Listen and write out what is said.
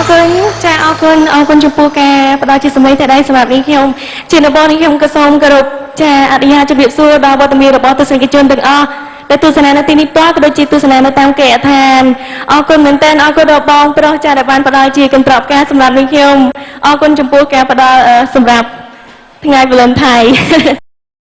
អរគុណចាអរគុណអរគុណចំពោះការផ្ដល់ជាសម្លេងតែដៃសម្រាប់នាងខ្ញុំជាដំបូងនាងខ្ញុំក៏សូមគោរពចាអនុញ្ញាតជម្រាបសួរដល់វត្តមានរបស់ទស្សនិកជនទាំងអស់ដែលទស្សនានៅទីនេះផ្ទាល់ក៏ដូចជាទស្សនានៅតាមគេហដ្ឋានអរគុណមែនទែនអរគុណដល់បងប្រុសចាដែលបានផ្ដល់ជាកន្ត្រកផ្កាសម្រាប់នាងខ្ញុំអរគុណចំពោះការផ្ដល់អឺសម្រាប់ថ្ងៃ Valentine។